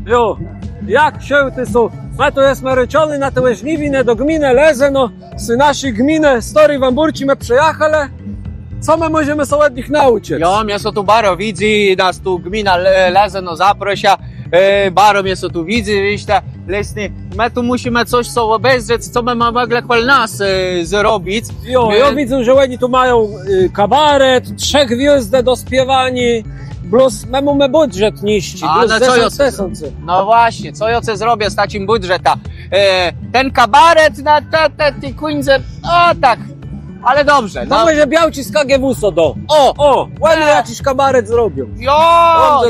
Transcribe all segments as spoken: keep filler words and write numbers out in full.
Jo, jak szôłtësu, më tu jesmë rôczony na te òżniwinë do gminë Lëzëno, z naszi gminë Stôri Wambùrczi më przëjachelë. Co më mòżemë sã òd nich naùczëc? Jo, mie sã tu baro widzy, nas tu gmina Le- Lëzëno zaprôszô. E, baro mie sã tu widzy, wiész të, lesny. Më tu mùszimë cos so òbezdrzec, co më mómë w ògóle kòl nas e, zrobic. Jo, e, jô widzã, że òni tu mają e, kabaret, trzë gwiôzdë do spiéwaniô. Plus më mómë bùdżet niższi, plus dzesãc tësący. No właśnie, co jô cë zrobiã z taczim bùdżetã? E, ten kabaret na te, te, te kùńdze, o tak, ale dobrze. No, no. Mòże białczi z K G W so dô. O, o, òni jaczis kabaret zrobią. Jo,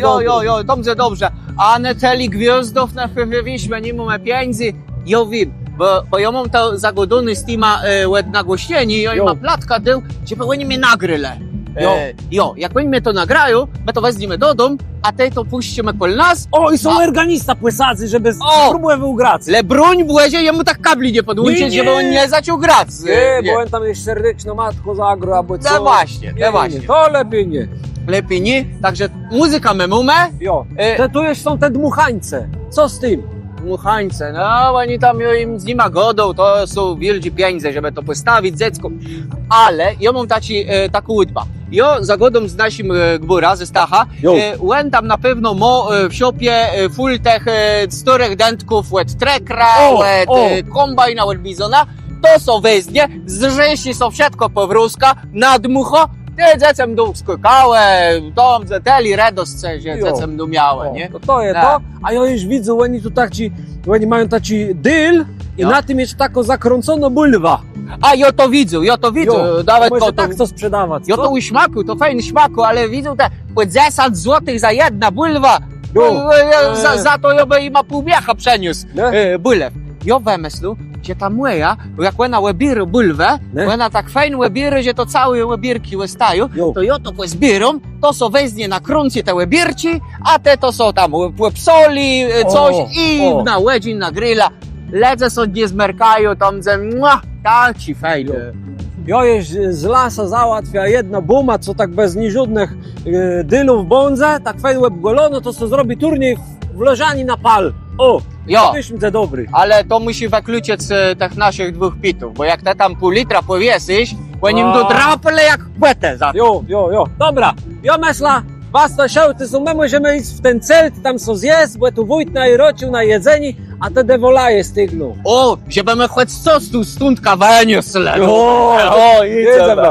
jo, jo, jo, to mdze dobrze. A ne tëli gwiôzdów na F F F iszmë, ni mómë pieniãdzy. Jô wiém, bò, bò jô móm to zagôdóné z tima e, òd nagłosnieniô, jô jima platkã dôł, żebë òni mie nagrelë. Jo. E, jo, jak òni mie to nagrają, më to wezniemë do dóm, a tej to pùscymë kòl nas. O, i sã òrganistã pòsadzy, żebë spróbòwôł grac. Le bróń Bòże, jemù tak kabli nie pòdłączëc, żebë òn nie zaczął grac. Nié, bò òn tam jesz Serdeczną Matką zagrô, abò co. No właśnie, no właśnie. To lepi nié. Lepi nié, tak że mùzykã më mómë. Jo. E, te tu jesz są te dmùchańce. Co z tim? Dmùchańce, no, òni tam, jô jim z nima gôdôł, to są wiôldżé pieniãdze, żebë to pòstawic dzeckóm. Ale jô móm taczi, e, taką ùdbã. Jô zagôdóm z naszim e, gbùrã, ze Stachã. Jo. E, òn tam na pewno mô e, w szopie e, fùl tëch e, stôrëch dãtków òd trekra, òd e, kòmbajna, òd bizona. To so weznie, zrzeszi so wszëtkò pò wrózkù, nadmùchô, tej dzecë mdą skôkałë, to mdze tëli redoscë, że dzecë mdą miałë, nié? To, to je to. A jô ju widzã, òni tu taczi, òni mają taczi dil i na tim je takô zakrãconô bùlwa. A jô to widzã, jô to widzã. Nawet mòże tak to sprzedawac, co? Jô to ùszmakôł, to fejn szmakô, ale widzã te pò dzesãc złotëch za jedną bùlwã. Za, za to jô bë jima pół miecha przëniósł e, bùlew. Jô wëmëslił, że ta mòja, jak òna òbiérô bùlwë, òna tak fejn òbiérô, że to całé òbiérczi òstają, to jô to pòzbiéróm, to so weznie, nakrãcy te òbiérczi, a tej to so tam òb- òbsoli e, cos i na òdżin, na grilla. Lëdze so nie zmerkają, tam ze mła, taczi fejn. Jô jesz z lasa załatwiã jedną bómã, co tak bez niżódnëch e, dilów bãdze, tak fejn òbgòlonô, to so zrobi turniej w leżanim na pal. Ò, jo. To téż mdze dobri. Ale to mùszi wëkluczëc e, tëch naszich dwùch pitów, bò jak të tam pół litra pòwiesysz, bò nim to drapele jak płëtë za to. Jo, jo, jo. Dobra, jô mëszlã, wasta szôłtësu, më mòżemë jic w ten celt, tam so zjesc, bò tu wójt naju rôcził na jedzenié, a te dewòlaje stëgną. Ò, żebë më chòc cos tu stądka wëniesle. Jo, ò, jidzemë.